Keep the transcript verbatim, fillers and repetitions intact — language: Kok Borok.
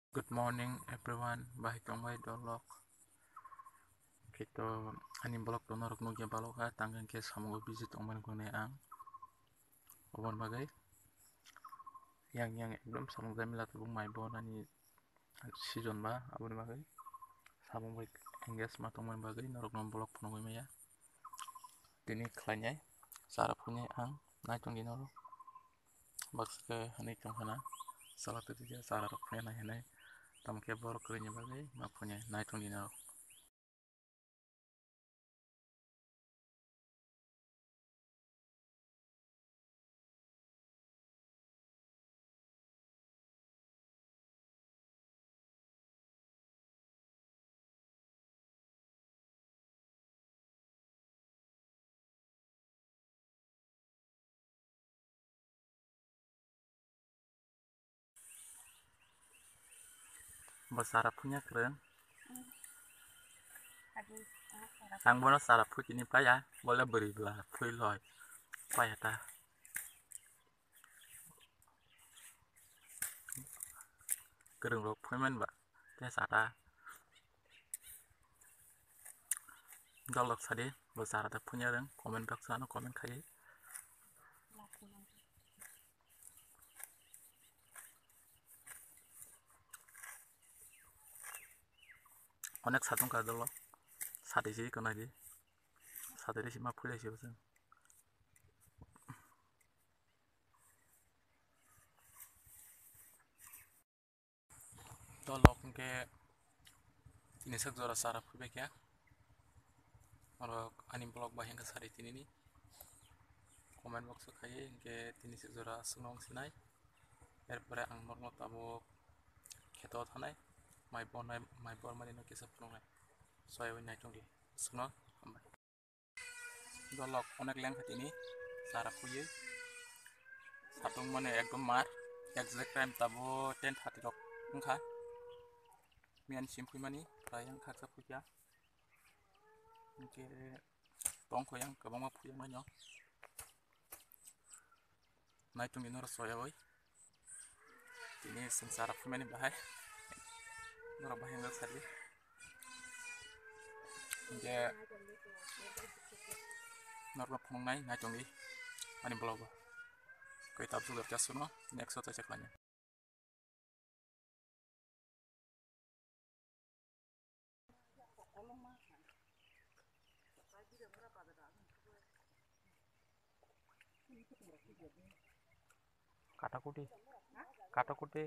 Good morning everyone, bahai tongbai dolok. Kito ani vlog to norok nukya balok ha, tang hwnkhe samungo busy tongmani gunai ang. Oboni bagwi yang yang ekdom samung jamila tabuk mai bo nani season ba, aboni bagwi samung bai engage ma tongmani bagwi norokno vlog phunugwi maya. Tini khlainai chara phunai ang, naitongdi norok. Baksa khe hwnwi tong khna, sala twi twi khe chara rok phunai hwnwi, tamo khe borok kwrwini bagwi ma phunai naitongdi norok. Bo chara phunai kwrwng. Ang bono chara phuitini paya, bole bwrwi bwla phui loi paya ta. Kwrwng rok phuimani ba khe chara. Dolok sadi bo chara da phunai rwng comment box ano comment khai. Onek satung ka dolo. Sadi si kona di. Sadi si ma phulai si bosong. Dolok hwnkhe tini sak jora chara phaibai kha. Norok ani vlog bai hwnkhe sari tinini comment box o khai hwnkhe tini sak jora aswkno wng sinai. Erpore ang norokno tabuk kheto thanai mai bornai, mai bormani no kisa phunuknai. Soywi naitongdi aswkno, hambai. Dolok onek lengkha tini chara phuiwi. Satung mani ekdom mar, exact time tabo ten thirty rok wngkha. Miyan sim phuimani, tei yang khaksa phuikha. Hwnkhe tongkho yang kwbangma phuiya mano. Naitongdi norok soywi. Tini chwng chara phuimani bahai. Norok bahai wngkha sadi. Hwnkhe norokno phunuknai naitongdi ani vlog o. Koi tabuk jora khe aswkno next o chaisa khlainai. Katakuti. Katakuti.